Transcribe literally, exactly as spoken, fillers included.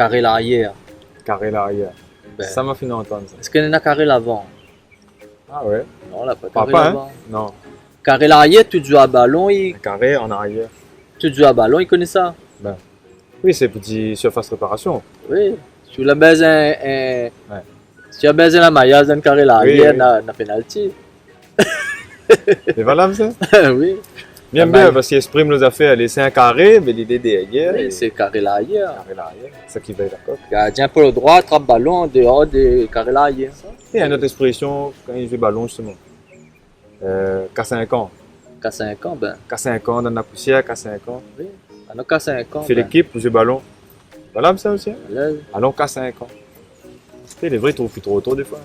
Karé larièr. Karé larièr. Bin. Sa ma fine antann sa. Èske néna karé lavan ? Ah ouais. Non, la pa karé lavan. Papa, hein ? Non. Karé larièr, tout zoué a balon, i... In karé an arièr. Tout zoué a balon, i koné sa. Bin. Oui, sé pou dir surface réparation. Oui. Si ou la bézoin, euh, ouais, si ou la bézoin la mayaz dan karé larièr, oui, oui, na, na penalty. Lé valab sa ? Oui. Bien, la bien, mayaz, parske lespri nou la fé, alé, sé in karé, mé lidé dèrièr, oui, é sé karé larièr. Karé larièr. Sa ki vèy la kok. Gardien pou lo droi, trap balon, déor de karé larièr. É in ot èkspresion, kan i zoué balon, jisteman. Euh, ka sink an. Ka sink an, bin. Ka sink an, dan la pousièr, ka sink an. Oui. Alon ka sink an, bin. Fé lékip pou zoué balon. Valab sa osi, hein ? Valab. Alon ka sink an. Té, lé vré, i trouv pi tro oto défoi.